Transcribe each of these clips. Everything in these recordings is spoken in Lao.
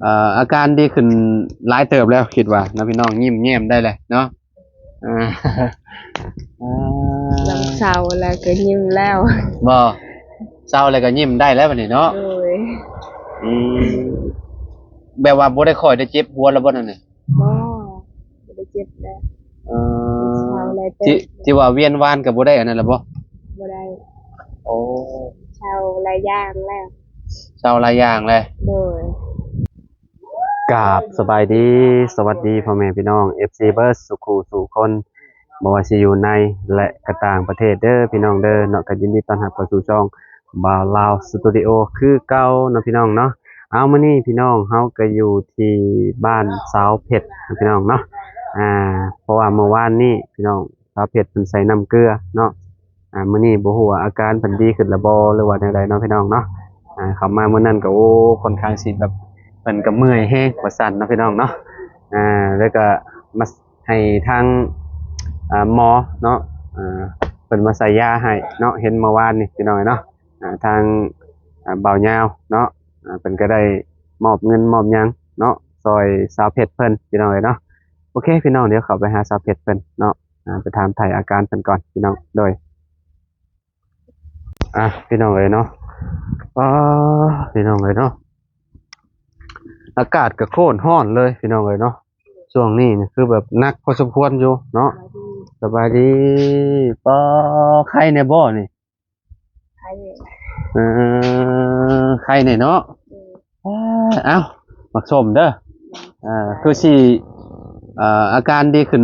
ເອີ ອາການດີຂຶ້ນຫຼາຍເຕີບແລ້ວ ຄິດວ່າເນາະພີ່ນ້ອງ ຍິ້ມແຍ້ມໄດ້ແລ້ວເນາະ. ເອີ ເອີ ເຊົາແລ້ວກໍຍິ້ມແລ້ວ. ບໍ່ ເຊົາແລ້ວກໍຍິ້ມໄດ້ແລ້ວບັດນີ້ເນາະ. ໂດຍ. ອືມ ແບບວ່າບໍ່ໄດ້ຄ່ອຍໄດ້ເຈັບຫົວແລ້ວບໍ່ນັ້ນນະ? ບໍ່ ບໍ່ໄດ້ເຈັບແລ້ວ. ເອີ ເຊົາແລ້ວ. ທີ່ ທີ່ວ່າວຽນວານກໍບໍ່ໄດ້ອັນນັ້ນແລ້ວບໍ່? ບໍ່ໄດ້. ໂອ້ ເຊົາຫຼາຍຢ່າງແລ້ວ. ເຊົາຫຼາຍຢ່າງແລ້ວ. ໂດຍ. ກາບສະບາຍດີ ສະຫວັດດີພໍ່ແມ່ພີ່ນ້ອງ ເອັຟຊີ ເບິດສູ່ຄູ່ສູ່ຄົນ ບໍ່ວ່າຊິຢູ່ໃນ ແລະ ກະຕ່າງປະເທດເດີພີ່ນ້ອງເດີເນາະ. ກໍຍິນດີຕ້ອນຮັບເຂົ້າສູ່ຊ່ອງ ບ່າວລາວສະຕູດິໂອຄືເກົ່າເນາະພີ່ນ້ອງເນາະ. ເອົາ ມື້ນີ້ພີ່ນ້ອງ ເຮົາກໍຢູ່ທີ່ບ້ານຊາວເພັດເນາະພີ່ນ້ອງເນາະ. ອ່າ ເພາະວ່າມື້ວານນີ້ພີ່ນ້ອງ ຊາວເພັດເພິ່ນໃສ່ນ້ຳເກືອເນາະ. ອ່າ ມື້ນີ້ບໍ່ຮູ້ວ່າອາການເພິ່ນດີຂຶ້ນແລ້ວບໍ່ ຫຼືວ່າແນວໃດເນາະພີ່ນ້ອງເນາະ. ອ່າ ເຂົ້າມາມື້ນັ້ນກໍ ໂອ້ ຄ່ອນຂ້າງຊິແບບ ເພິ່ນກໍເມື່ອຍແຮງວ່າຊັ້ນເນາະພີ່ນ້ອງເນາະ. ອ່າ ແລ້ວກໍມາໃຫ້ທາງ ອ່າ ໝໍເນາະ ອ່າ ເພິ່ນມາໃສ່ຢາໃຫ້ເນາະ. ເຫັນເມື່ອວານນີ້ພີ່ນ້ອງເອີຍເນາະ ອ່າ ທາງ ອ່າ ບ່າວຍາວເນາະ ອ່າ ເພິ່ນກໍໄດ້ມອບເງິນມອບຫຍັງເນາະ ຊ່ອຍຊາວເພັດເພິ່ນພີ່ນ້ອງເອີຍເນາະ. ໂອເຄພີ່ນ້ອງ ດຽວເຂົ້າໄປຫາຊາວເພັດເພິ່ນເນາະ ອ່າ ໄປຖາມໄຖ່ອາການເພິ່ນກ່ອນພີ່ນ້ອງ. ໂດຍ. ອ່ະ ພີ່ນ້ອງເອີຍເນາະ ອໍ ພີ່ນ້ອງເອີຍເນາະ ອາກາດກໍໂຄດຮ້ອນເລີຍພີ່ນ້ອງເອີຍເນາະ. ຊ່ວງນີ້ນີ້ຄືແບບໜັກພໍສົມຄວນຢູ່ເນາະ. ສະບາຍດີ. ປໍ ໄຄແດ່ບໍ່ນີ້? ໄຄ. ເອີ ໄຄແດ່ເນາະ. ເອີ ເອົ້າ ໝາກສົ້ມເດີ. ເອີ ຄືຊິ ເອີ ອາການດີຂຶ້ນ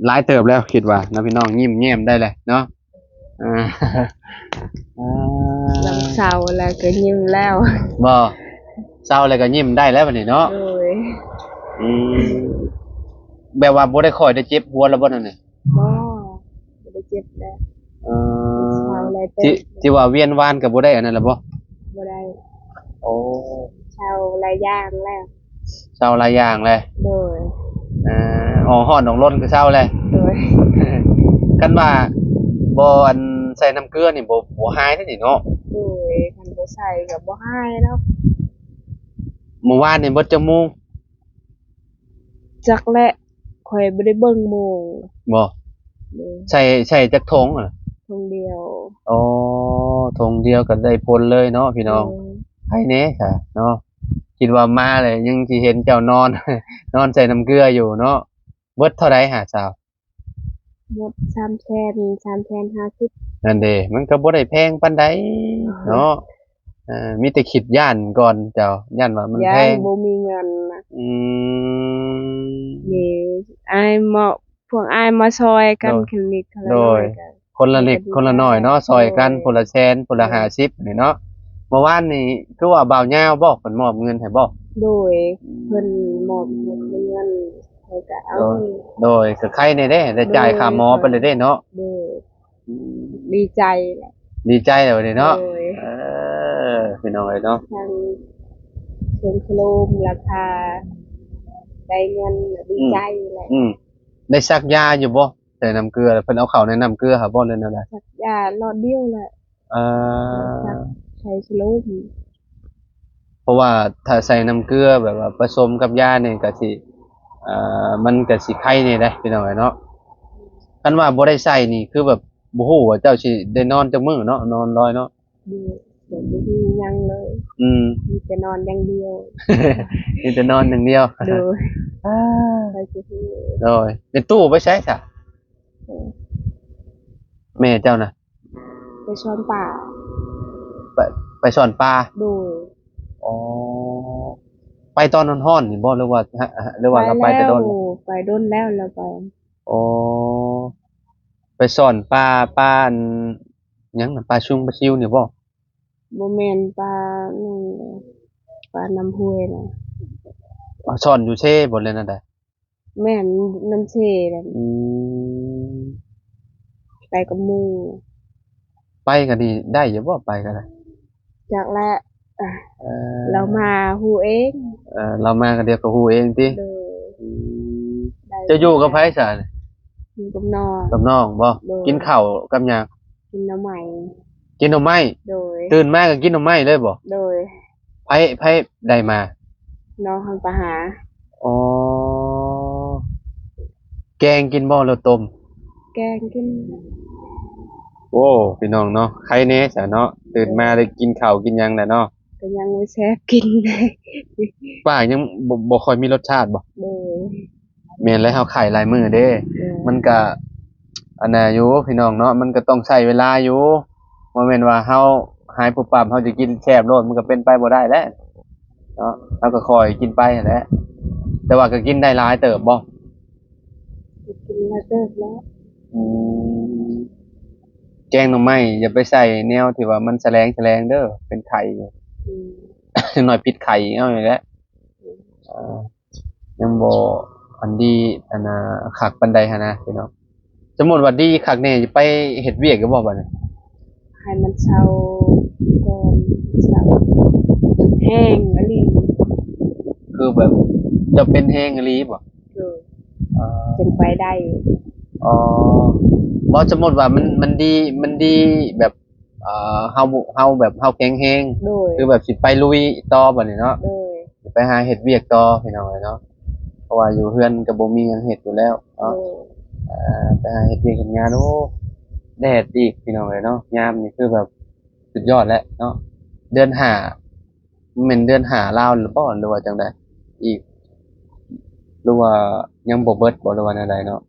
ຫຼາຍເຕີບແລ້ວ ຄິດວ່າເນາະພີ່ນ້ອງ ຍິ້ມແຍ້ມໄດ້ແລ້ວເນາະ. ເອີ ເຊົາແລ້ວກໍຍິ້ມແລ້ວ. ບໍ່ ເຊົາແລ້ວກໍຍິ້ມໄດ້ແລ້ວບັດນີ້ເນາະ. ໂດຍ. ອືມ ແບບວ່າບໍ່ໄດ້ຄ່ອຍໄດ້ເຈັບຫົວແລ້ວບໍ່ນັ້ນນະ? ບໍ່ ບໍ່ໄດ້ເຈັບແລ້ວ. ເອີ ເຊົາແລ້ວ. ທີ່ ທີ່ວ່າວຽນວານກໍບໍ່ໄດ້ອັນນັ້ນແລ້ວບໍ່? ບໍ່ໄດ້. ໂອ້ ເຊົາຫຼາຍຢ່າງແລ້ວ. ເຊົາຫຼາຍຢ່າງແລ້ວ. ໂດຍ. ເອີ ອອກຮ້ອນອອກລົນກໍເຊົາແລ້ວ. ໂດຍ. ຄັນວ່າບໍ່ອັນໃສ່ນ້ຳເກືອນີ້ ບໍ່ ບໍ່ຫາຍເດ້ນີ້ເນາະ. ໂດຍ. ຄັນບໍ່ໃສ່ກໍບໍ່ຫາຍດອກ. ມື້ວານນີ້ເບິດຈັກໂມງ? ຈັກແຫຼະ ຂ້ອຍບໍ່ໄດ້ເບິ່ງໂມງ. ບໍ່? ໂດຍ. ໃສ່ ໃສ່ຈັກຖົງ? ຖົງດຽວ. ອໍ ຖົງດຽວກໍໄດ້ຜົນເລີຍເນາະພີ່ນ້ອງ. ໂດຍ. ໃຜແດ່ຊະເນາະ ຄິດວ່າມາແລ້ວຍັງຊິເຫັນເຈົ້ານອນ ນອນໃສ່ນ້ຳເກືອຢູ່ເນາະ. ເບິດເທົ່າໃດຫາສາວ? ໝົດສາມແສນ ສາມແສນຫ້າສິບ. ນັ້ນເດ້ ມັນກໍບໍ່ໄດ້ແພງປານໃດເນາະ. ເອີ ມີແຕ່ຄິດຢ້ານກ່ອນເຈົ້າ ຢ້ານວ່າມັນແພງ ຢ້ານບໍ່ມີເງິນນະ. ອືມ ນີ້ອ້າຍມາ ພວກອ້າຍມາຊ່ອຍກັນ ໂດຍ ຄົນລະນິດຄົນລະໜ້ອຍ. ໂດຍ. ຄົນລະນິດຄົນລະໜ້ອຍເນາະ ໂດຍ ຊ່ອຍກັນ ຄົນລະແສນ ຄົນລະ ໂດຍ ຫ້າສິບນີ້ເນາະ. ເມື່ອວານນີ້ຄືວ່າບ່າວຍາວບໍ ເພິ່ນມອບເງິນໃຫ້ບໍ? ໂດຍ. ອືມ ເພິ່ນມອບເງິນ ຂ້ອຍກໍເອົາ. ໂດຍ ໂດຍ ກໍໄຄແດ່ເດ້ ໄດ້ຈ່າຍຄ່າໝໍໄປແລ້ວເດ້ເນາະ. ໂດຍ. ອືມ ດີໃຈແຫຼະ ດີໃຈແລ້ວນີ້ເນາະ. ໂດຍ. ເອີ ພີ່ນ້ອງເອີຍເນາະ ທັງເຄື່ອງໂຄຣມ ລາຄາ ໄດ້ເງິນ ດີໃຈແຫຼະ. ອືມ ອືມ ໄດ້ສັກຢາຢູ່ບໍ່ ໃສ່ນ້ຳເກືອ? ເພິ່ນເອົາເຂົ້າໃນນ້ຳເກືອຫາບໍ່ ຫຼືແນວໃດ? ສັກຢາຫຼອດດຽວແຫຼະ. ເອີ ສັກໃສ່ໂຄຣມ. ເພາະວ່າຖ້າໃສ່ນ້ຳເກືອແບບວ່າປະສົມກັບຢານີ້ກໍຊິ ເອີ ມັນກໍຊິໄຄແດ່ເດ້ພີ່ນ້ອງເອີຍເນາະ. ຄັນວ່າບໍ່ໄດ້ໃສ່ນີ້ ຄືແບບບໍ່ຮູ້ວ່າເຈົ້າຊິໄດ້ນອນຈັກມື້ເນາະ ນອນລອຍເນາະ. ໂດຍ. ບໍ່ຮູ້ຫຍັງເລີຍ. ອືມ ມີແຕ່ນອນຢ່າງດຽວ. ມີແຕ່ນອນຢ່າງດຽວ. ໂດຍ. ອາ ໃຜຊິຮູ້. ໂດຍ. ແມ່ຕູ້ໄປໃສຊະ? ເອີ ແມ່ເຈົ້ານະ? ໄປສອນປາ. ໄປ ໄປສອນປາ? ໂດຍ. ອໍ ໄປຕອນຮ້ອນໆນີ້ບໍ່ ຫຼືວ່າ ຫຼືວ່າລາວໄປແຕ່ດົນແລ້ວ? ໄປແລ້ວ ໄປດົນແລ້ວ ລາວໄປ. ອໍ ໄປສອນປາ ປາອັນຫຍັງນະ ປາຊຸງປາຊິວນີ້ບໍ່? ບໍ່ແມ່ນ ປານັ້ນ ປານ້ຳຫ້ວຍນະ. ສອນຢູ່ເຊບໍ່ ຫຼືແນວໃດ? ແມ່ນ ນຳເຊນັ້ນ. ອືມ ໄປກັບໝູ່. ໄປກໍດີ ໄດ້ຢູ່ບໍ່ ໄປກໍໄດ້? ຈັກແຫຼະ. ເອີ ລາວມາຮູ້ເອງ. ເອີ ລາວມາກໍດຽວກໍຮູ້ເອງຕິ? ໂດຍ. ອືມ ໄດ້. ເຈົ້າຢູ່ກັບໃຜຊະ? ຢູ່ກັບນ້ອງ. ກັບນ້ອງບໍ່? ໂດຍ. ກິນເຂົ້າກັບຫຍັງ? ກິນໜໍ່ໄມ້. ກິນໜໍ່ໄມ້? ໂດຍ. ຕື່ນມາກໍກິນໜໍ່ໄມ້ເລີຍບໍ່? ໂດຍ. ໃຜ ໃຜໄດ້ມາ? ນ້ອງຫັ້ນໄປຫາ. ອໍ ແກງກິນບໍ່ ຫຼືຕົ້ມ? ແກງກິນ. ໂອ້ ພີ່ນ້ອງເນາະ ໄຄແດ່ຊະເນາະ ຕື່ນມາໄດ້ກິນເຂົ້າກິນຫຍັງແຫຼະເນາະ. ກໍຍັງບໍ່ແຊບກິນ. ປາກຍັງບໍ່ ບໍ່ຄ່ອຍມີລົດຊາດບໍ່? ໂດຍ. ແມ່ນແລ້ວ ເຮົາໄຄຫຼາຍມື້ເດ້. ໂດຍ. ມັນກະອັນນ່າຢູ່ພີ່ນ້ອງເນາະ ມັນກະຕ້ອງໃຊ້ເວລາຢູ່. ບໍ່ແມ່ນວ່າເຮົາຫາຍປຸບປັບ ເຮົາຈະກິນແຊບໂລດ ມັນກະເປັນໄປບໍ່ໄດ້ແຫຼະເນາະ. ເຮົາກະຄ່ອຍກິນໄປຫັ້ນແຫຼະ. ແຕ່ວ່າກະກິນໄດ້ຫຼາຍເຕີບບໍ່? ກິນຫຼາຍເຕີບແລ້ວ. ອືມ ແກງໜໍ່ໄມ້ຢ່າໄປໃສ່ແນວທີ່ວ່າມັນສະແຫຼງໆເດີ ເປັນໄຂ້ຢູ່. ອືມ ຈັກໜ້ອຍຕິດໄຂ້ເອົານີ້ແຫຼະ. ອືມ ເອີ ຍັງບໍ່ອັນດີ ອັນນ່າ ຄັກປານໃດຫັ້ນນະພີ່ນ້ອງ. ສົມມຸດວ່າດີຄັກແນ່ ຊິໄປເຮັດວຽກຢູ່ບໍ່ບັດນີ້? ໃຫ້ມັນເຊົາກ່ອນ ເຊົາ ແຫ້ງອີ່ຫຼີ. ຄືແບບເຈົ້າເປັນແຮງອີ່ຫຼີບໍ່? ໂດຍ. ອໍ ຈຶ່ງໄປໄດ້. ອໍ ບໍ່ ສົມມຸດວ່າມັນ ມັນດີ ມັນດີແບບ ເອີ ເຮົາ ເຮົາແບບເຮົາແຂງແຮງ. ໂດຍ. ຄືແບບຊິໄປລຸຍຕໍ່ບັດນີ້ເນາະ. ໂດຍ. ຊິໄປຫາເຮັດວຽກຕໍ່ພີ່ນ້ອງເອີຍເນາະ ເພາະວ່າຢູ່ເຮືອນກໍບໍ່ມີຫຍັງເຮັດຢູ່ແລ້ວເນາະ. ໂດຍ. ເອີ ໄປຫາເຮັດວຽກເຮັດງານ. ໂອ້ ແດດອີກພີ່ນ້ອງເອີຍເນາະ ຍາມນີ້ຄືແບບສຸດຍອດແລ້ວເນາະ. ເດືອນຫ້າ ແມ່ນເດືອນຫ້າລາວຫຼືບໍ່ ຫຼືວ່າຈັ່ງໃດອີກ ຫຼືວ່າຍັງບໍ່ເບິດບໍ່ ຫຼືວ່າແນວໃດເນາະ.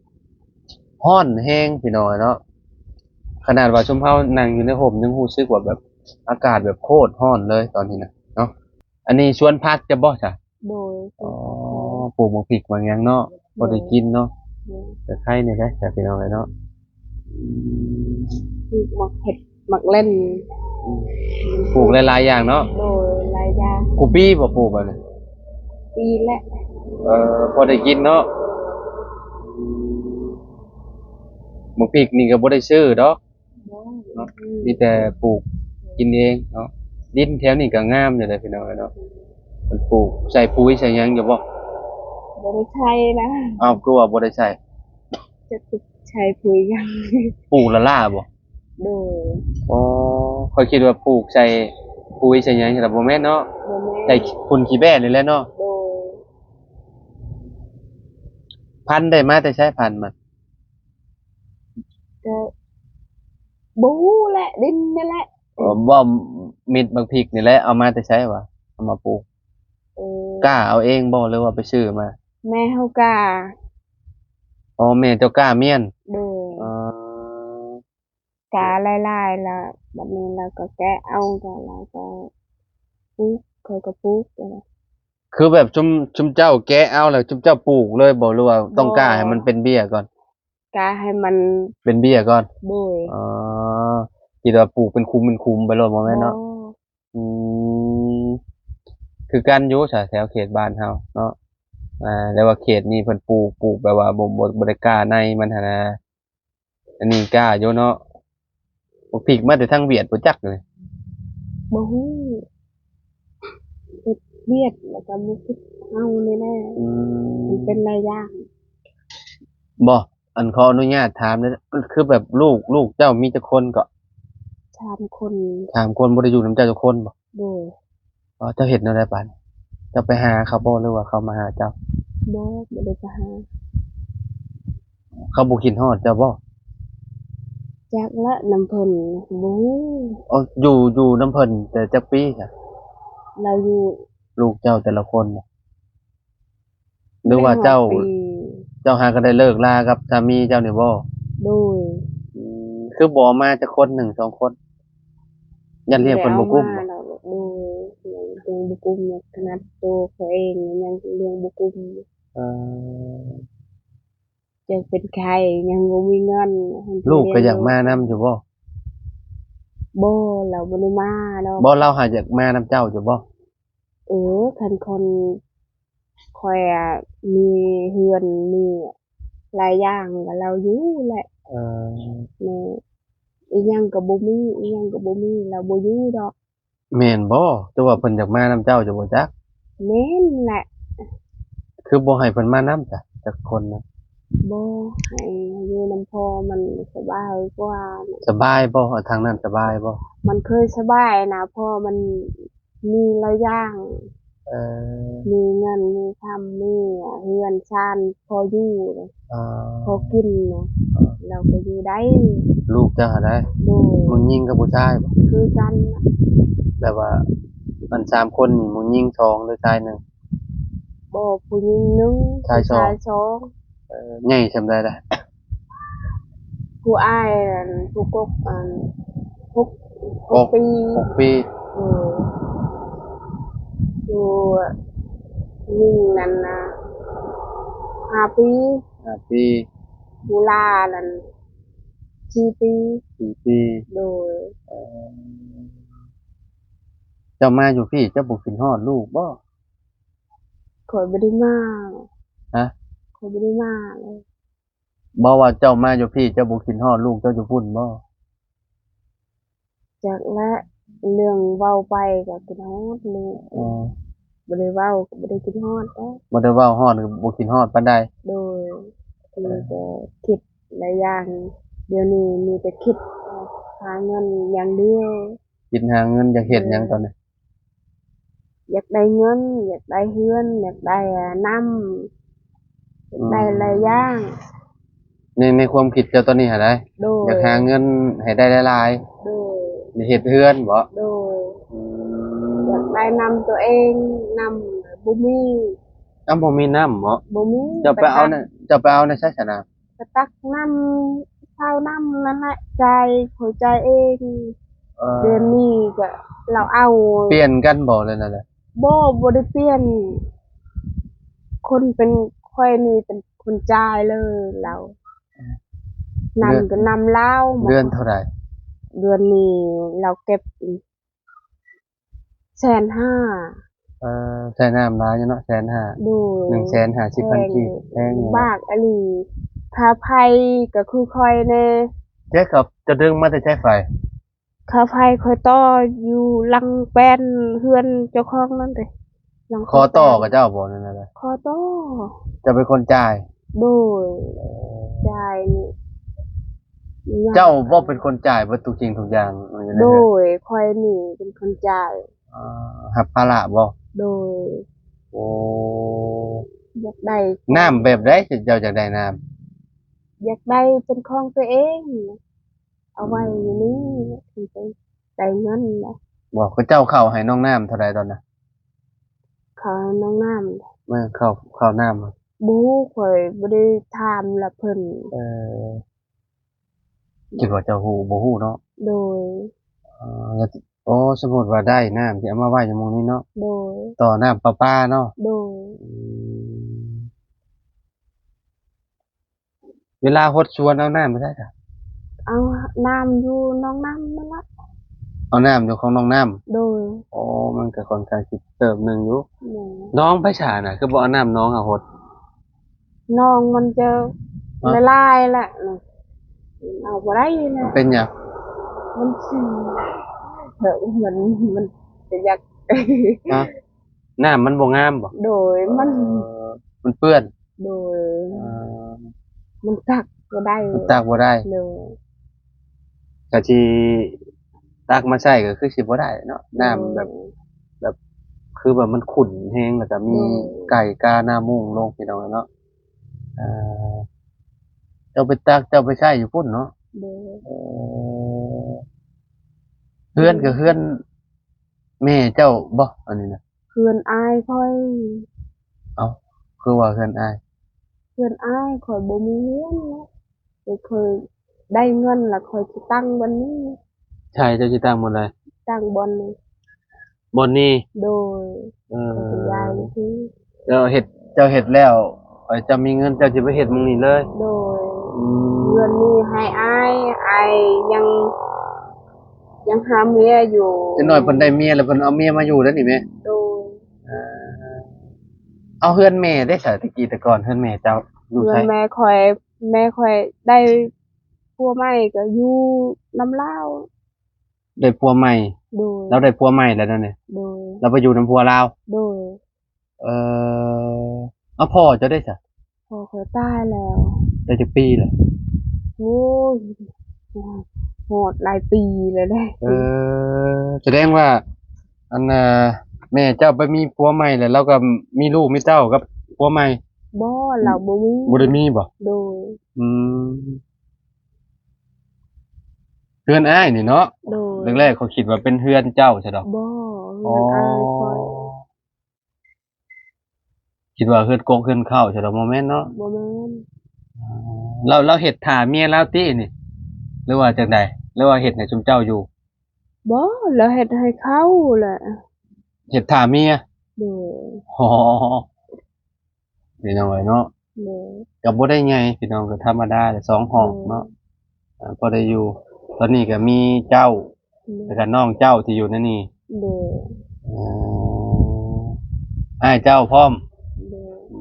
ຮ້ອນແຮງພີ່ນ້ອງເນາະ ຂະໜາດວ່າຊຸມເຮົານັ່ງຢູ່ໃນຮົ່ມຍັງຮູ້ສຶກວ່າແບບອາກາດແບບໂຄດຮ້ອນເລີຍຕອນນີ້ນະເນາະ. ອັນນີ້ສວນຜັກເຈົ້າບໍ່ຊະ? ໂດຍ. ອໍ ປູກໝາກພິກໝາກຫຍັງເນາະ. ໂດຍ. ພໍໄດ້ກິນເນາະ. ໂດຍ. ກະໄຄແດ່ເດ້ ພີ່ນ້ອງເອີຍເນາະ. ອືມ ປູກໝາກເຫັດ ໝາກເລັ່ນ. ອືມ ປູກຫຼາຍໆຢ່າງເນາະ. ໂດຍ ຫຼາຍຢ່າງ. ຄູ່ປີບໍ່ປູກແບບນີ້? ປີແຫຼະ. ເອີ ພໍໄດ້ກິນເນາະ. ອືມ ໝາກພິກນີ້ກໍບໍ່ໄດ້ຊື້ດອກ. ບໍ່. ເນາະ ອືມ ມີແຕ່ປູກກິນເອງເນາະ. ດິນແຖວນີ້ກໍງາມຢູ່ເດ້ພີ່ນ້ອງເອີຍເນາະ. ເພິ່ນປູກໃສ່ປຸຍໃສ່ຫຍັງຢູ່ບໍ່? ບໍ່ໄດ້ໃສ່ນະ. ອ້າວ ຄືວ່າບໍ່ໄດ້ໃສ່? ຈັກຊິໃສ່ປຸຍຫຍັງ. ປູກລ້າໆບໍ່? ໂດຍ. ອໍ ຂ້ອຍຄິດວ່າປູກໃສ່ປຸຍໃສ່ຫຍັງ ແຕ່ບໍ່ແມ່ນເນາະ. ບໍ່ແມ່ນ. ໃສ່ຝຸ່ນຂີ້ແບ້ນີ້ແຫຼະເນາະ. ໂດຍ. ພັນໄດ້ມາແຕ່ໃສ ພັນມັນ? ກໍບໍ່ຮູ້ແຫຼະ ດິນນີ້ແຫຼະ. ເອີ ບໍ່ ເມັດໝາກພິກນີ້ແຫຼະ ເອົາມາແຕ່ໃສວະ ເອົາມາປູກ? ເອີ ກ້າເອົາເອງບໍ່ ຫຼືວ່າໄປຊື້ມາ? ແມ່ເຮົາກ້າ. ອໍ ແມ່ເຈົ້າກ້າມ້ຽນ. ໂດຍ. ອໍ ກ້າຫຼາຍໆ ລະບັດນີ້ລາວກໍແກະເອົາ ລະລາວກໍປູກ ຂ້ອຍກໍປູກ. ຄືແບບຊຸມ ຊຸມເຈົ້າແກະເອົາ ແລ້ວຊຸມເຈົ້າປູກເລີຍບໍ່ ຫຼືວ່າຕ້ອງກ້າໃຫ້ມັນເປັນເບ້ຍກ່ອນ? ກ້າໃຫ້ມັນເປັນເບ້ຍກ່ອນ. ໂດຍ. ອໍ ຄິດວ່າປູກເປັນຂຸມເປັນຂຸມໄປໂລດ ບໍ່ແມ່ນເນາະ? ບໍ່. ອືມ ຄືກັນຢູ່ຊະ ແຖວເຂດບ້ານເຮົາເນາະ. ອ່າ ແຕ່ວ່າເຂດນີ້ເພິ່ນປູກ ປູກແບບວ່າບໍ່ ບໍ່ ບໍ່ໄດ້ກ້າໃນມັນຫັ້ນນະ. ອັນນີ້ກ້າຢູ່ເນາະ. ບັກພິກມາແຕ່ທາງຫວຽດບໍ່ຈັກເລີຍ. ບໍ່ຮູ້. ເຮັດຫວຽດແລ້ວກໍມາເຮັດເຮົານີ້ແຫຼະ. ອືມ ມັນເປັນຫຼາຍຢ່າງ. ບໍ່ ອັນ ຂໍອະນຸຍາດຖາມເດີ ຄືແບບລູກ ລູກເຈົ້າມີຈັກຄົນເກາະ? ສາມຄົນ. ສາມຄົນ ບໍ່ໄດ້ຢູ່ນຳເຈົ້າຈັກຄົນບໍ່? ໂດຍ. ອໍ ເຈົ້າເຮັດແນວໃດປານນີ້? ເຈົ້າໄປຫາເຂົາບໍ່ ຫຼືວ່າເຂົາມາຫາເຈົ້າ? ບໍ່ ບໍ່ໄດ້ໄປຫາ. ເຂົາບໍ່ຄິດຮອດເຈົ້າບໍ່? ຈັກລະ ນຳເພິ່ນ ບໍ່ຮູ້. ອໍ ຢູ່ ຢູ່ນຳເພິ່ນແຕ່ຈັກປີຊະ? ລາວຢູ່ ລູກເຈົ້າແຕ່ລະຄົນນະ? ຫຼືວ່າເຈົ້າ ເຈົ້າຫາກໍໄດ້ເລີກລາກັບສາມີເຈົ້ານີ້ບໍ່? ໂດຍ. ອືມ ຄືບໍ່ເອົາມາຈັກຄົນໜຶ່ງສອງຄົນ? ຢ້ານລ້ຽງເພິ່ນບໍ່ກຸ້ມບໍ່? ໂດຍ ຍັງລ້ຽງບໍ່ກຸ້ມ ຂະໜາດໂຕເຂົາເອງຍັງລ້ຽງບໍ່ກຸ້ມ. ເອີ ຈັ່ງເປັນໄຂ້ ຍັງບໍ່ມີເງິນ. ລູກກໍຢາກມານຳຢູ່ບໍ່? ບໍ່ ລາວບໍ່ໄດ້ມາດອກ. ບໍ່ ລາວຫາຢາກມານຳເຈົ້າຢູ່ບໍ່? ເອີ ຄັນຄົນ ຂ້ອຍ ອະ ມີເຮືອນ ມີຫຼາຍຢ່າງ ກໍລາວຢູ່ແຫຼະ. ເອີ ແມ່ນ. ອີຫຍັງກໍບໍ່ມີ ອີຫຍັງກໍບໍ່ມີ ລາວບໍ່ຢູ່ດອກ. ແມ່ນບໍ່? ຫຼືວ່າເພິ່ນຢາກມານຳເຈົ້າຢູ່ບໍ່ຈັກ? ແມ່ນແຫຼະ. ຄືບໍ່ໃຫ້ເພິ່ນມານຳຊະ ຈັກຄົນນະ? ບໍ່ ໃຫ້ຢູ່ນຳພໍ່ມັນສະບາຍກວ່າ. ສະບາຍບໍ່? ທາງນັ້ນສະບາຍບໍ່? ມັນເຄີຍສະບາຍນະ ເພາະມັນມີຫຼາຍຢ່າງ. ເອີ ມີເງິນມີຄຳ ມີເຮືອນຊານພໍຢູ່ ເອີ ພໍກິນນະ ເອີ ລາວກໍຢູ່ໄດ້. ລູກເຈົ້າຫັ້ນໃດ? ໂດຍ. ຜູ້ຍິງກັບຜູ້ຊາຍບໍ? ຄືກັນນະ. ແບບວ່າ ອັນສາມຄົນນີ້ ຜູ້ຍິງສອງ ຫຼືຊາຍໜຶ່ງ? ບໍ່ ຜູ້ຍິງໜຶ່ງ ຊາຍສອງ. ຊາຍສອງ. ເອີ ໃຫຍ່ສ່ຳໃດລະ? ຜູ້ອ້າຍນັ້ນ ຜູ້ກົກ ອັນ ຫົກ ຫົກປີ. ຫົກປີ. ເອີ ຜູ້ຍິງນັ້ນນະ ຫ້າປີ. ຫ້າປີ. ຜູ້ຫຼ້ານັ້ນ ສີ່ປີ. ສີ່ປີ. ໂດຍ. ເອີ ເຈົ້າມາຢູ່ພີ້ ເຈົ້າບໍ່ຄິດຮອດລູກບໍ? ຂ້ອຍບໍ່ໄດ້ມາ. ຮະ? ຂ້ອຍບໍ່ໄດ້ມາເລີຍ. ບໍ່ ວ່າເຈົ້າມາຢູ່ພີ້ ເຈົ້າບໍ່ຄິດຮອດລູກເຈົ້າຢູ່ພຸ້ນບໍ? ຈັກແຫຼະ ເລື່ອງເວົ້າໄປກໍຄິດຮອດລູກ. ອໍ ບໍ່ໄດ້ເວົ້າກໍບໍ່ໄດ້ຄິດຮອດເດ້. ບໍ່ໄດ້ເວົ້າຮອດກໍບໍ່ຄິດຮອດປານໃດ. ໂດຍ. ເອີ ມີແຕ່ຄິດຫຼາຍຢ່າງ ດຽວນີ້ມີແຕ່ຄິດຫາເງິນຢ່າງດຽວ. ຄິດຫາເງິນ ຢາກເຮັດຫຍັງຕອນນີ້? ຢາກໄດ້ເງິນ ຢາກໄດ້ເຮືອນ ຢາກໄດ້ ອາ ນ້ຳ ຢາກໄດ້ ອືມ ຫຼາຍຢ່າງ. ໃນ ໃນຄວາມຄິດເຈົ້າຕອນນີ້ຫັ້ນໃດ? ໂດຍ. ຢາກຫາເງິນໃຫ້ໄດ້ຫຼາຍໆ. ໂດຍ. ຢາກເຮັດເຮືອນບໍ? ໂດຍ. ອືມ ຢາກໄດ້ນ້ຳຕົວເອງ ນ້ຳບໍ່ມີ. ອ້າວ ບໍ່ມີນ້ຳບໍ? ບໍ່ມີ. ເຈົ້າໄປເອົາໃນ ເຈົ້າໄປເອົາໃນໃສຊັ້ນນະ? ກະຕັກນ້ຳ ເຊົານ້ຳນັ້ນແຫຼະ ຈ່າຍ ຂ້ອຍຈ່າຍເອງ. ເອີ ເດືອນນີ້ກະລາວເອົາ. ປ່ຽນກັນບໍ່ ຫຼືແນວໃດ? ບໍ່ ບໍ່ໄດ້ປ່ຽນ. ຄົນເປັນ ຂ້ອຍນີ້ເປັນຄົນຈ່າຍເລີຍລາວ. ເອີ ນ້ຳກະນ້ຳລາວ. ເດືອນເທົ່າໃດ? ເດືອນນີ້ລາວເກັບ ແສນຫ້າ. ເອີ ໃຊ້ນ້ຳຫຼາຍຢູ່ເນາະ ແສນຫ້າ. ໂດຍ. ໜຶ່ງແສນຫ້າສິບພັນກີບ ແພງ ແພງຢູ່ ບາກອີ່ຫຼີ. ຄ່າໄຟກໍຄືຂ້ອຍແດ່. ເຈົ້າ ເຈົ້າດຶງມາແຕ່ໃສໄຟ? ຄ່າໄຟຂ້ອຍຕໍ່ຢູ່ຫຼັງແປ້ນເຮືອນເຈົ້າຂອງນັ້ນເດ້. ຂໍຕໍ່ກັບເຈົ້າບໍ່ ນັ້ນນະ? ຂໍຕໍ່. ເຈົ້າເປັນຄົນຈ່າຍ? ໂດຍ. ຈ່າຍນີ້ ເຈົ້າບໍ່ເປັນຄົນຈ່າຍເບິດທຸກສິ່ງທຸກຢ່າງ? ໂດຍ. ຂ້ອຍນີ້ເປັນຄົນຈ່າຍ. ອ່າ ຮັບພາລະບໍ່? ໂດຍ. ໂອ້ ຢາກໄດ້ ນ້ຳແບບໃດ ເຈົ້າຢາກໄດ້ນ້ຳ? ຢາກໄດ້ເປັນຂອງຕົວເອງ ເອົາໄວ້ຢູ່ນີ້ ເພິ່ນໄປໄດ້ເງິນນະ. ບໍ່ ເຂົາເຈົ້າເຂົ້າໃຫ້ນ້ອງນ້ຳເທົ່າໃດຕອນນັ້ນ? ເຂົ້າໃຫ້ນ້ອງນ້ຳ ແມ່ນ ເຂົ້າ ເຂົ້ານ້ຳ ບໍ່ຮູ້ ຂ້ອຍບໍ່ໄດ້ຖາມລະເພິ່ນ. ເອີ ຄິດວ່າເຈົ້າຮູ້ ບໍ່ຮູ້ເນາະ. ໂດຍ. ອໍ ໂອ້ ສົມມຸດວ່າໄດ້ນ້ຳ ຊິເອົາມາໄວ້ຢູ່ໝ່ອງນີ້ເນາະ. ໂດຍ. ຕໍ່ນ້ຳປະປາເນາະ. ໂດຍ. ອືມ ເວລາຫົດສວນເອົານ້ຳມາໃສ? ເອົານ້ຳຢູ່ໜອງນ້ຳນັ້ນລະ. ເອົານ້ຳຢູ່ຂອງໜອງນ້ຳ? ໂດຍ. ໂອ້ ມັນກໍຂ້ອນຂ້າງຊິເຕີບໜຶ່ງຢູ່. ໂດຍ. ໜອງໄປສານະ ຄືບໍ່ເອົານ້ຳໜອງຫາຫົດ? ໜອງມັນຈະ ຮະ? ລະລາຍລະ ເອົາບໍ່ໄດ້ລະ. ເປັນຫຍັງ? ມັນຊິ ເອີ ມັນ ມັນຈະຢາກ ຮະ? ນ້ຳມັນບໍ່ງາມບໍ? ໂດຍ. ມັນ ເອີ ມັນເປື້ອນ. ໂດຍ. ເອີ ມັນຕັກບໍ່ໄດ້ ມັນຕັກບໍ່ໄດ້. ໂດຍ. ກະຊິຕັກມາໃຊ້ກໍຄືຊິບໍ່ໄດ້ເນາະ. ນ້ຳແບບ ໂດຍ ແບບ ຄືວ່າມັນຂຸ້ນແຮງ ແລ້ວກໍມີ ໂດຍ ໄກ່ກາໜ້າມຸ້ງລົງ ພີ່ນ້ອງເນາະ. ເອີ ເຈົ້າໄປຕັກ ເຈົ້າໄປໃຊ້ຢູ່ພຸ້ນເນາະ. ໂດຍ. ເອີ ເຮືອນກໍເຮືອນແມ່ເຈົ້າບໍ ອັນນີ້ນະ? ເຮືອນອ້າຍຂ້ອຍ. ເອົ້າ ຄືວ່າເຮືອນອ້າຍ? ເຮືອນອ້າຍຂ້ອຍບໍ່ມີເຮືອນແລ້ວ ແຕ່ຂ້ອຍໄດ້ເງິນລະ ຂ້ອຍຊິຕັ້ງບ່ອນນີ້. ໃຊ່ ເຈົ້າຊິຕັ້ງບ່ອນໃດ? ຕັ້ງບ່ອນນີ້. ບ່ອນນີ້? ໂດຍ. ເອີ ເຈົ້າເຮັດ ເຈົ້າເຮັດແລ້ວ ເຈົ້າມີເງິນ ເຈົ້າຊິໄປເຮັດໝ່ອງນີ້ເລີຍ? ໂດຍ. ອືມ ເຮືອນນີ້ໃຫ້ອ້າຍ ອ້າຍຍັງ ຍັງຫາເມຍຢູ່. ຈັກໜ້ອຍເພິ່ນໄດ້ເມຍແລ້ວ ເພິ່ນເອົາເມຍມາຢູ່ແລ້ວນີ້ແມ່. ໂດຍ. ເອີ ເອົາ ເຮືອນແມ່ເດ້ຊະ ແຕ່ກີ້ແຕ່ກ່ອນ ເຮືອນແມ່ເຈົ້າຢູ່ໃສ? ເຮືອນແມ່ຂ້ອຍ ແມ່ຂ້ອຍໄດ້ຜົວໃໝ່ກໍຢູ່ນຳລາວ. ໄດ້ຜົວໃໝ່? ໂດຍ. ລາວໄດ້ຜົວໃໝ່ແລ້ວເນາະນີ້? ໂດຍ. ລາວໄປຢູ່ນຳຜົວລາວ? ໂດຍ. ເອີ ເອົາ ພໍ່ເຈົ້າເດ້ຊະ? ພໍ່ຂ້ອຍຕາຍແລ້ວ. ໄດ້ຈັກປີແລ້ວ? ໂອ້ຍ ຮອດຫຼາຍປີແລ້ວເດ້. ເອີ ສະແດງວ່າ ອັນ ອ່າ ແມ່ເຈົ້າໄປມີຜົວໃໝ່ແລ້ວ ລາວກໍມີລູກມີເຕົ້າກັບຜົວໃໝ່? ບໍ່ ລາວບໍ່ມີ. ບໍ່ໄດ້ມີບໍ່? ໂດຍ. ອືມ ເຮືອນອ້າຍນີ້ເນາະ? ໂດຍ. ແລກໆ ເຂົາຄິດວ່າເປັນເຮືອນເຈົ້າຊະດອກ. ບໍ່ ເຮືອນອ້າຍຂ້ອຍ. ອໍ ຄິດວ່າເຮືອນກົກເຮືອນເຄົ້າຊະດອກ. ບໍ່ແມ່ນເນາະ? ບໍ່ແມ່ນ. ອໍ ລາວ ລາວເຮັດຖ້າເມຍລາວຕິນີ້ ຫຼືວ່າຈັ່ງໃດ? ຫຼືວ່າເຮັດໃຫ້ຊຸມເຈົ້າຢູ່? ບໍ່ ລາວເຮັດໃຫ້ເຂົາແຫຼະ. ເຮັດຖ້າເມຍ? ໂດຍ. ອໍ ພີ່ນ້ອງເອີຍເນາະ. ໂດຍ. ກໍບໍ່ໄດ້ໃຫຍ່ ພີ່ນ້ອງ ກໍທຳມະດາແຫຼະ ສອງຫ້ອງເນາະ. ໂດຍ. ອ່າ ພໍໄດ້ຢູ່. ຕອນນີ້ກໍມີເຈົ້າ ໂດຍ ແລ້ວກໍນ້ອງເຈົ້າທີ່ຢູ່ໃນນີ້. ໂດຍ. ອໍ ອ້າຍເຈົ້າພ້ອມ. ໂດຍ. ອື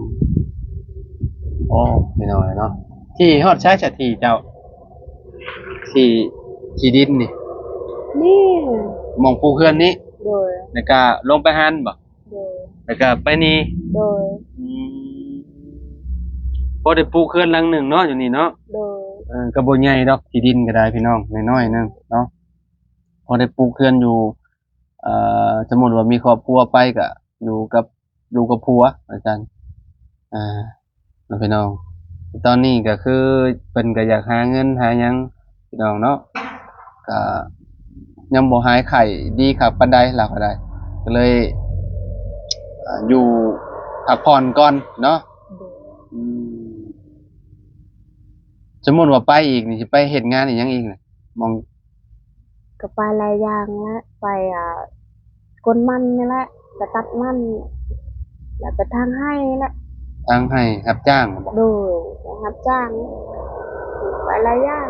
ມ ໂອ້ ພີ່ນ້ອງເອີຍເນາະ. ທີ່ຮອດໃສສະ ທີ່ເຈົ້າ ທີ່ ທີ່ດິນນີ້? ນີ້ ໝ່ອງປູກເຮືອນນີ້? ໂດຍ. ແລ້ວກໍລົງໄປຫັ້ນບໍ່? ໂດຍ. ແລ້ວກໍໄປນີ້? ໂດຍ. ອືມ ພໍໄດ້ປູກເຮືອນຫຼັງໜຶ່ງເນາະ ຢູ່ນີ້ເນາະ. ໂດຍ. ເອີ ກໍບໍ່ໃຫຍ່ດອກ ທີ່ດິນກໍໄດ້ ພີ່ນ້ອງ ນ້ອຍໆໜຶ່ງເນາະ. ພໍໄດ້ປູກເຮືອນຢູ່ ເອີ ສົມມຸດວ່າມີຄອບຄົວໄປ ກໍຢູ່ກັບ ຢູ່ກັບຜົວວ່າຊັ້ນ. ອ່າ ເນາະ ພີ່ນ້ອງ. ຕອນນີ້ກໍຄືເພິ່ນກໍຢາກຫາເງິນຫາຫຍັງ ພີ່ນ້ອງເນາະ. ກໍຍັງບໍ່ຫາຍໄຂ້ດີຄັກປານໃດ ລາວກໍໄດ້ ກໍເລີຍ ອ່າ ຢູ່ພັກຜ່ອນກ່ອນເນາະ. ໂດຍ. ອືມ ສົມມຸດວ່າໄປອີກນີ້ ຊິໄປເຮັດງານອີ່ຫຍັງອີກນະ? ໝ່ອງ ກໍໄປຫຼາຍຢ່າງແຫຼະ ໄປ ອ່າ ກົນມັນນີ້ແຫຼະ ໄປຕັດມັນ ແລ້ວໄປຖາງໄຮ່ແຫຼະ. ຖາງໄຮ່ຮັບຈ້າງບໍ? ໂດຍ ໄປຮັບຈ້າງ ໄປຫຼາຍຢ່າງ.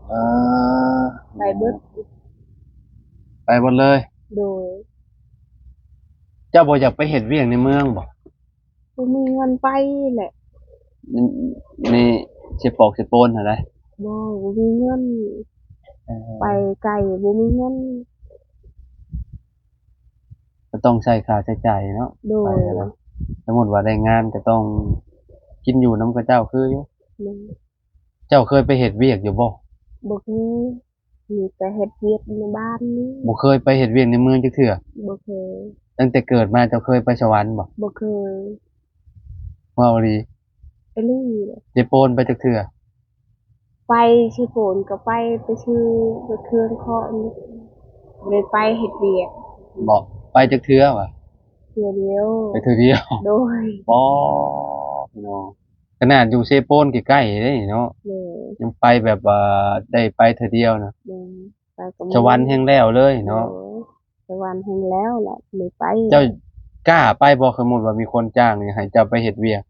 ເອີ ໄປເບິດ ໄປເບິດເລີຍ. ໂດຍ. ເຈົ້າບໍ່ຢາກໄປເຮັດວຽກໃນເມືອງບໍ? ບໍ່ມີເງິນໄປແຫຼະ. ນີ້ ນີ້ເສຍປອກເສຍໂປນຫັ້ນໃດ? ບໍ່ ບໍ່ມີເງິນ. ເອີ ໄປໄກບໍ່ມີເງິນ ກໍຕ້ອງໃຊ້ຄ່າໃຊ້ຈ່າຍເນາະ. ໂດຍ. ໄປຫັ້ນນະ ສົມມຸດວ່າໄດ້ງານກໍຕ້ອງກິນຢູ່ນຳເຂົາເຈົ້າຄືຢູ່. ໂດຍ. ເຈົ້າເຄີຍໄປເຮັດວຽກຢູ່ບໍ່? ບໍ່ເຄີຍ. ມີແຕ່ເຮັດວຽກໃນບ້ານນີ້. ບໍ່ເຄີຍໄປເຮັດວຽກໃນເມືອງຈັກເທື່ອ? ບໍ່ເຄີຍ. ຕັ້ງແຕ່ເກີດມາເຈົ້າເຄີຍໄປສະຫວັນບໍ່? ບໍ່ເຄີຍ. ເວົ້າອີ່ຫຼີ? ອີ່ຫຼີ. ເຊໂປນໄປຈັກເທື່ອ? ໄປເຊໂປນກໍໄປ ໄປຊື້ລົດເຄື່ອງເຄາະນີ້ ບໍ່ໄດ້ໄປເຮັດວຽກ. ບໍ່ໄປຈັກເທື່ອຫວາ? ເທື່ອດຽວ. ໄປເທື່ອດຽວ? ໂດຍ. ອໍ ພີ່ນ້ອງ. ຂະໜາດຢູ່ເຊໂປນໃກ້ໆເດ້ເນາະ. ໂດຍ. ຍັງໄປແບບວ່າໄດ້ໄປເທື່ອດຽວນະ. ໂດຍ. ໄປກັບໝູ່. ສະຫວັນແຮ່ງແລ້ວເລີຍເນາະ. ໂດຍ. ສະຫວັນແຮ່ງແລ້ວແຫຼະ ໄດ້ໄປ. ເຈົ້າກ້າໄປບໍ່? ສົມມຸດວ່າມີຄົນຈ້າງໃຫ້ເຈົ້າໄປເຮັດວຽກ.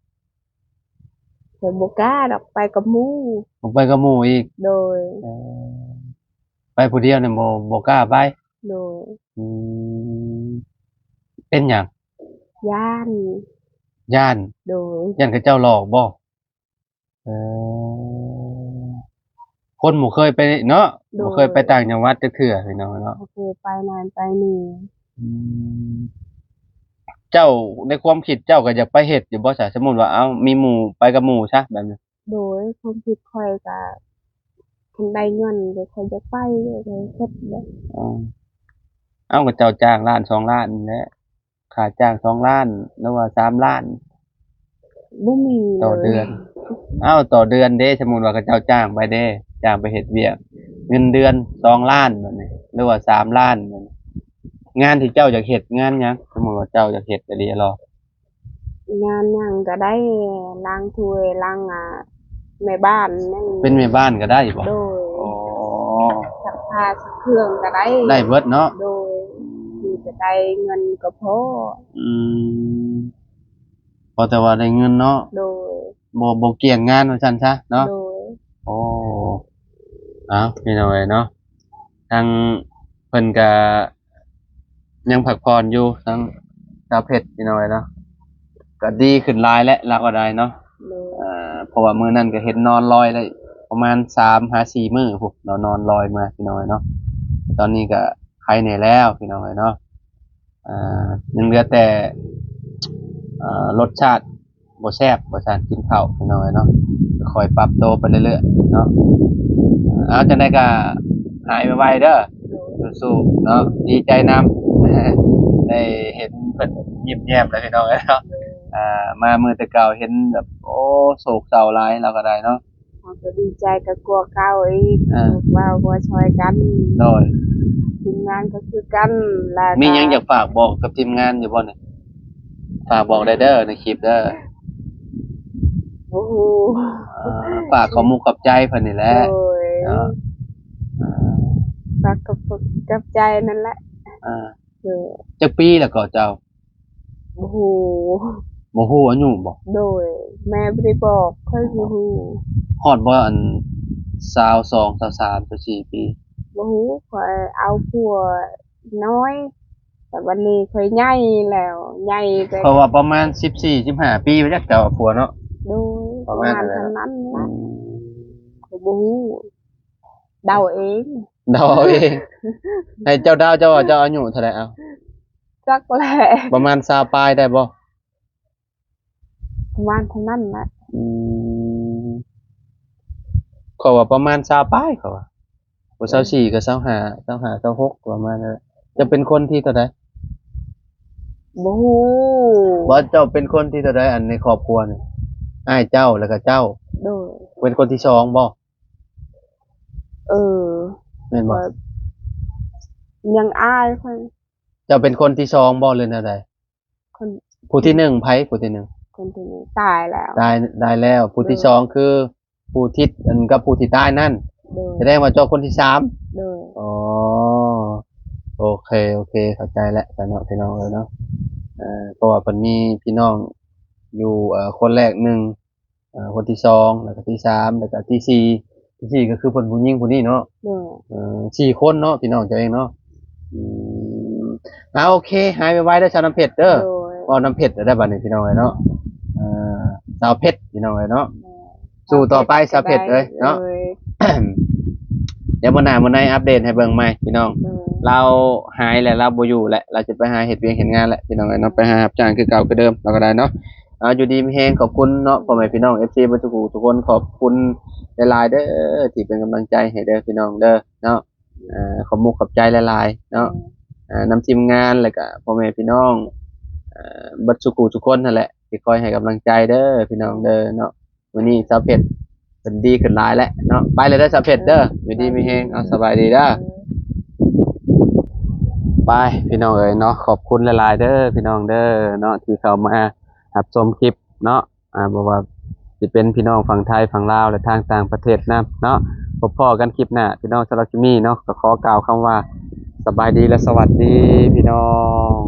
ຂ້ອຍບໍ່ກ້າດອກ ໄປກັບໝູ່. ໄປກັບໝູ່ອີກ? ໂດຍ. ເອີ ໄປຜູ້ດຽວນີ້ບໍ່ ບໍ່ກ້າໄປ? ໂດຍ. ອືມ ເປັນຫຍັງ? ຢ້ານ. ຢ້ານ? ໂດຍ. ຢ້ານເຂົາເຈົ້າຫຼອກບໍ່? ເອີ ຄົນບໍ່ເຄີຍໄປເນາະ. ໂດຍ. ບໍ່ເຄີຍໄປຕ່າງຈັງຫວັດຈັກເທື່ອ ພີ່ນ້ອງເນາະ. ບໍ່ເຄີຍໄປນັ້ນໄປນີ້. ອືມ ເຈົ້າ ໃນຄວາມຄິດເຈົ້າກໍຢາກໄປເຮັດຢູ່ບໍ່ຊະ? ສົມມຸດວ່າ ເອົ້າ ມີໝູ່ ໄປກັບໝູ່ຊະແບບນີ້. ໂດຍ. ຄວາມຄິດຂ້ອຍກໍ ຄັນໄດ້ເງິນກໍຂ້ອຍຢາກໄປ ຢາກເຮັດແຫຼະ. ອໍ ເອົ້າ ກໍເຈົ້າຈ້າງລ້ານສອງລ້ານນີ້ແຫຼະ. ຄ່າຈ້າງສອງລ້ານ ຫຼືວ່າສາມລ້ານ? ບໍ່ມີເລີຍ ຕໍ່ເດືອນ. ເອົ້າ ຕໍ່ເດືອນເດ້ ສົມມຸດວ່າເຂົາເຈົ້າຈ້າງໄປເດ້ ຈ້າງໄປເຮັດວຽກ ເງິນເດືອນສອງລ້ານບາດນີ້ ຫຼືວ່າສາມລ້ານບາດນີ້ ງານທີ່ເຈົ້າຢາກເຮັດງານຫຍັງ? ສົມມຸດວ່າເຈົ້າຢາກເຮັດອີ່ຫຼີລະ? ງານຫຍັງກໍໄດ້ ລ້າງຖ້ວຍ ລ້າງ ອ່າ ແມ່ບ້ານນັ້ນ. ເປັນແມ່ບ້ານກໍໄດ້ບໍ່? ໂດຍ. ອໍ ຊັກຜ້າຊັກເຄື່ອງກໍໄດ້. ໄດ້ເບິດເນາະ? ໂດຍ. ມີແຕ່ໄດ້ເງິນກໍພໍ. ອືມ ພໍແຕ່ວ່າໄດ້ເງິນເນາະ? ໂດຍ. ບໍ່ ບໍ່ກ້ຽງງານວ່າຊັ້ນຊະເນາະ? ໂດຍ. ໂອ້ ເອົ້າ ພີ່ນ້ອງເອີຍເນາະ ທາງເພິ່ນກະ ຍັງພັກຜ່ອນຢູ່ ທາງສາວເພັດ ພີ່ນ້ອງເອີຍເນາະ ກໍດີຂຶ້ນຫຼາຍແລ້ວ ລາວກໍໄດ້ເນາະ. ໂດຍ. ເອີ ເພາະວ່າມື້ນັ້ນກໍເຫັນນອນລອຍໄດ້ປະມານສາມຫາສີ່ມື້ພຸ້ນເນາະ ນອນລອຍມາ ພີ່ນ້ອງເອີຍເນາະ. ຕອນນີ້ກໍໄຄແດ່ແລ້ວ ພີ່ນ້ອງເອີຍເນາະ. ອ່າ ຍັງເຫຼືອແຕ່ ເອີ ລົດຊາດ ບໍ່ແຊບວ່າຊັ້ນ ກິນເຂົ້າ ພີ່ນ້ອງເອີຍເນາະ ກໍຄ່ອຍປັບໂຕໄປເລື້ອຍໆເນາະ. ເອົາ ຈັ່ງໃດກໍຫາຍໄວໆເດີ ໂດຍ ສູ້ໆເນາະ ດີໃຈນຳ ໄດ້ເຫັນເພິ່ນຍິ້ມແຍ້ມແລ້ວ ພີ່ນ້ອງເອີຍເນາະ. ອ່າ ມາມື້ແຕ່ເກົ່າເຫັນແບບ ໂອ້ ໂສກເສົ້າຫຼາຍ ລາວກໍໄດ້ເນາະ. ເຮົາກໍດີໃຈກໍກວ່າເກົ່າອີກ ອ່າ ພວກເວົ້າກໍຊ່ອຍກັນ ໂດຍ ທີມງານກໍຄືກັນ ແລ້ວກໍມີຫຍັງຢາກຝາກບອກກັບທີມງານຢູ່ບໍ່ນີ້? ຝາກບອກໄດ້ເດີໃນຄລິບເດີ. ໂອ້ໂຫ ອ່າ ຝາກຂອບມຸກຂອບໃຈເພິ່ນນີ້ແຫຼະ ໂດຍ ເນາະ. ອ່າ ຝາກຂອບ ຂອບໃຈນັ້ນແຫຼະ. ອ່າ ໂດຍ ຈັກປີແລ້ວກໍເຈົ້າ? ບໍ່ຮູ້ ບໍ່ຮູ້ອາຍຸບໍ? ໂດຍ ແມ່ບໍ່ໄດ້ບອກ ຂ້ອຍບໍ່ຮູ້. ຮອດບໍ່ ອັນ ຊາວສອງ ຊາວສາມ ຊາວສີ່ປີ? ບໍ່ຮູ້ ຂ້ອຍເອົາຜົວນ້ອຍ ແຕ່ບັດນີ້ຂ້ອຍໃຫຍ່ແລ້ວ ໃຫຍ່ແຕ່ ເພາະວ່າປະມານສິບສີ່ ສິບຫ້າປີ ວ່າຈັກເຈົ້າເອົາຜົວເນາະ. ໂດຍ ປະມານນັ້ນແຫຼະ ປະມານເທົ່ານັ້ນ. ອືມ ຂ້ອຍບໍ່ຮູ້ ເດົາເອງ ເດົາເອົາເອງ. ໃຫ້ເຈົ້າເດົາ ເຈົ້າວ່າເຈົ້າອາຍຸເທົ່າໃດ? ເອົາ ຈັກແຫຼະ ປະມານຊາວປາຍໄດ້ບໍ່? ປະມານເທົ່ານັ້ນແຫຼະ. ອືມ ຂ້ອຍວ່າປະມານຊາວປາຍ ຂ້ອຍວ່າ ບໍ່ ຊາວສີ່ກໍຊາວຫ້າ ຊາວຫ້າ ຊາວຫົກ ປະມານນັ້ນແຫຼະ. ເຈົ້າເປັນຄົນທີເທົ່າໃດ? ບໍ່ຮູ້ ວ່າເຈົ້າເປັນຄົນທີເທົ່າໃດ ອັນໃນຄອບຄົວນີ້? ອ້າຍເຈົ້າ ແລ້ວກໍເຈົ້າ ໂດຍ ເປັນຄົນທີສອງບໍ່? ເອີ ແມ່ນບໍ່? ຍັງອ້າຍຂ້ອຍ. ເຈົ້າເປັນຄົນທີສອງບໍ່ ຫຼືແນວໃດ? ຄົນ ຜູ້ທີໜຶ່ງໃຜ? ຜູ້ທີໜຶ່ງ ຄົນທີໜຶ່ງຕາຍແລ້ວ ຕາຍ ຕາຍແລ້ວ. ຜູ້ທີ ໂດຍ ສອງຄືຜູ້ທີ່ ອັນ ກັບຜູ້ທີ່ຕາຍນັ້ນ. ໂດຍ ສະແດງວ່າເຈົ້າຄົນທີສາມ. ໂດຍ ອໍ ໂອເຄ ໂອເຄ ເຂົ້າໃຈແລ້ວ ຊະເນາະ ພີ່ນ້ອງເອີຍເນາະ. ເອີ ເພາະວ່າເພິ່ນມີພີ່ນ້ອງຢູ່ ເອີ ຄົນແລກໜຶ່ງ ເອີ ຄົນທີສອງ ແລ້ວກໍທີສາມ ແລ້ວກໍທີສີ່. ທີສີ່ກໍຄືເພິ່ນຜູ້ຍິງຜູ້ນີ້ເນາະ. ໂດຍ ເອີ ສີ່ຄົນເນາະ ພີ່ນ້ອງເຈົ້າເອງເນາະ. ອືມ ອ່າ ໂອເຄ ຫາຍໄວໆເດີ ຊາວນ້ຳເພັດເດີ. ໂດຍ ເວົ້ານ້ຳເພັດໄດ້ບັດນີ້ ພີ່ນ້ອງເອີຍເນາະ. ເອີ ຊາວເພັດ ພີ່ນ້ອງເອີຍເນາະ. ໂດຍ ສູ້ຕໍ່ໄປ ຊາວເພັດເອີຍເນາະ. ໂດຍ ດຽວມື້ໜ້າມື້ໃນອັບເດດໃຫ້ເບິ່ງໃໝ່ ພີ່ນ້ອງ. ໂດຍ ລາວຫາຍແລ້ວ ລາວບໍ່ຢູ່ແລ້ວ ລາວຈະໄປຫາເຮັດວຽກເຮັດງານແລ້ວ ພີ່ນ້ອງເອີຍເນາະ. ໄປຫາຮັບຈ້າງຄືເກົ່າຄືເດີມ ລາວກໍໄດ້ເນາະ. ເອົາ ຢູ່ດີມີແຮງ ຂອບຄຸນເນາະ ພໍ່ແມ່ພີ່ນ້ອງ ເອັຟຊີ ເບິດທຸກຜູ້ທຸກຄົນ ຂອບຄຸນຫຼາຍໆເດີ ທີ່ເປັນກຳລັງໃຈໃຫ້ເດີ ພີ່ນ້ອງເດີເນາະ. ເອີ ຂອບມຸກຂອບໃຈຫຼາຍໆເນາະ. ເອີ ນຳທີມງານ ແລ້ວກະພໍ່ແມ່ພີ່ນ້ອງ ເອີ ເບິດສູ່ຜູ້ສູ່ຄົນຫັ້ນແຫຼະ ທີ່ຄອຍໃຫ້ກຳລັງໃຈເດີ ພີ່ນ້ອງເດີເນາະ. ມື້ນີ້ສາວເພັດເພິ່ນດີຂຶ້ນຫຼາຍແລ້ວເນາະ. ໄປແລ້ວເດີ ສາວເພັດເດີ ຢູ່ດີມີແຮງ ເອົາ ສະບາຍດີເດີ. ໄປ ພີ່ນ້ອງເອີຍເນາະ ຂອບຄຸນຫຼາຍໆເດີ ພີ່ນ້ອງເດີເນາະ ທີ່ເຂົ້າມາຮັບຊົມຄລິບເນາະ. ອ່າ ບໍ່ວ່າຊິເປັນພີ່ນ້ອງຝັ່ງໄທ ຝັ່ງລາວ ແລະ ທາງຕ່າງປະເທດນຳເນາະ. ພົບພໍ້ກັນຄລິບໜ້າ ພີ່ນ້ອງ. ສຳລັບຄລິບນີ້ເນາະ ກໍຂໍກ່າວຄຳວ່າ ສະບາຍດີ ແລະ ສະຫວັດດີ ພີ່ນ້ອງ.